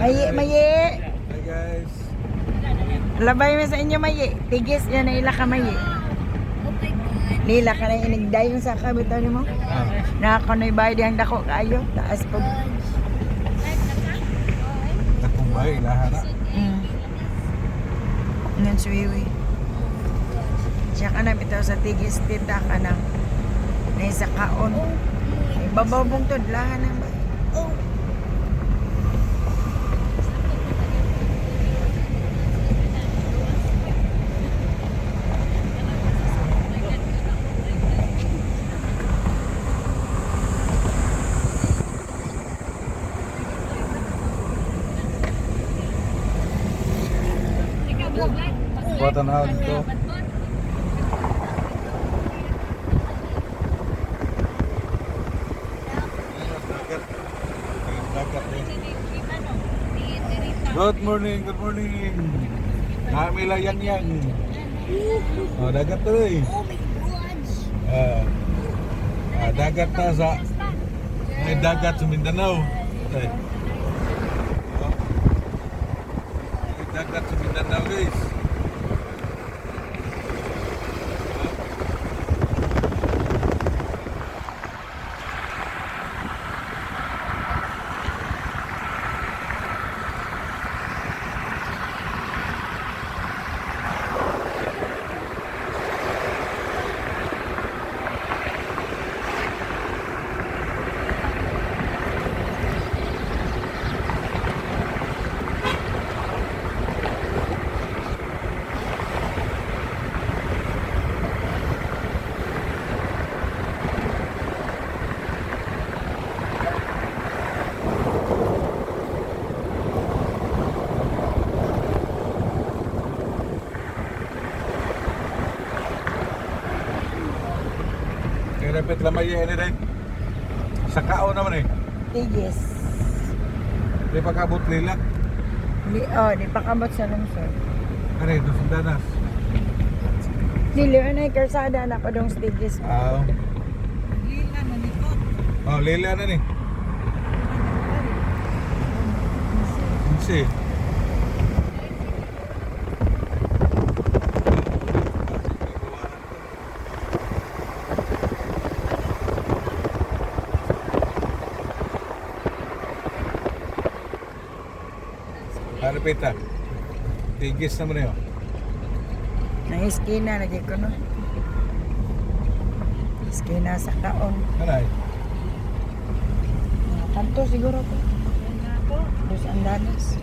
Mayi, mayi. Hi guys. Labay mo sa inyo, mayi. Tigis yan na ila ka, mayi. Oh my God. Lila ka na inigdayon sa kabitaw nimo. Ah. Na ako na'y bayad dihang dako kaayo. Taas po. Takong bay, ilaha na. Nan suwiwi. Siya ka na bitaw sa tigis tita ka nang naisa kaon. Ay, babaw bungtod lahan ang bay. Oh. Buhatan na dito. Dagat. Dagat din. Good morning, good morning. Nami lang yang yang. Oh, dagat tuloy. Oh my God. Ah, ah, dagat na sa may dagat sa Mindanao. Ay. Oh. May dagat sa Mindanao, guys. Kaya dapat lamay yan eh. Sa kao naman eh. Tigis. Di pa kabot lilak. Di, oh, di pa kamot sa lungsod. Kare, dos danas. Dili na yung kalsada na pa dong tigis. Ah. Oh, lila na ni. Kinsi. Harapita. Tigis naman yun. Nang iskina lagi ko no. Iskina sa kaon. Aray. Mga kanto siguro ko. Dos andanas.